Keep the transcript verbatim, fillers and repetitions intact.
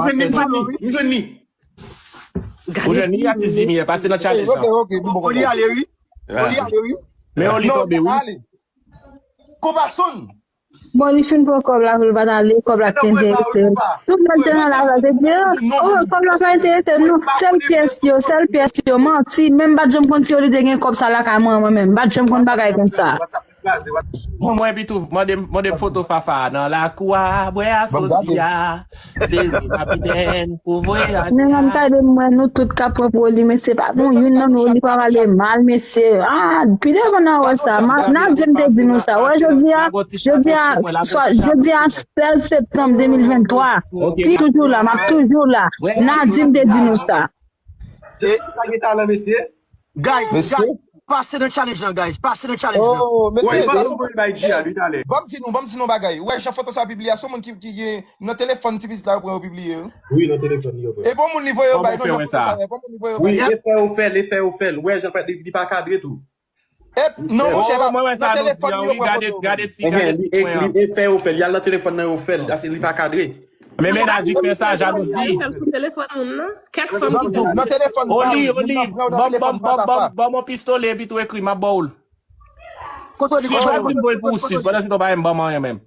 M jwenn li, m jwenn li, m jwenn li. Ou jwenn li, atis Jimmy, pase nan challenge la. Ok, ok, li bon. Oli ale, wi. Oli ale, wi. Men Oli tonbe, wi. Konpason. Bon, li fin pran kòb la, pou l pa t ale, kòb la ki te enterese l. Tout lè l te nan la, la te di, oh, kòb la pa enterese l, non. Sèl pyès yo, sèl pyès yo, manti. Menm m pa t janm konn si Oli te gen kòb sa lakay mwen, mwen menm. M pa t janm konn bagay konsa. Mwen, mwen, epi tou, mande m, mande m foto Fafa nan lakou a, bwè a, sosi a. Se li kapitèn pou voyaj. Men mwen gade mwen, nou tout ka pran pou Oli, mesye, pa gon youn nan nou, Oli pa pale mal, mesye. Ah, pi devan nan wè sa. Nadim te di nou sa. Wè, jodi a, jodi a, swa, jodi a sèz septanm de mil venntwa. Pi toujou la, m ap toujou la. Nadim te di nou sa. Sa gen talan, mesye. Guys, guys, pase nan challenge lan, guys. Pase nan challenge lan. Oh, mesye, Ban m di nou, ban m di nou bagay. Wè, jan foto sa pibliye a, se yon moun ki, ki gen nan telefòn ti pitit la, yo pran yo pibliye. Wi, nan telefòn yo pran. E bon moun li voye yo bay, non, jan foto sa, e bon moun li voye yo bay. Wi, e fè yo fè l, e fè yo fè l. Wè, jan li pa kadre tou. E, non, monchè, nan telefòn li yo pran foto. Gade ti, gade ti pwen an. E fè yo fè l, y al nan telefòn nan yo fè l. Li pa kadre. Men mennaj li k fè sa, jalouzi. Kèk fanm ki fè sa. Nan telefòn pa w, moun nan pran w nan telefòn pa papa. Ban m yon pistole epi tou ekri m ap ba w l. Si w pa di m voye l pou w sis, pandan se tan w pa menm ban m anyen menm.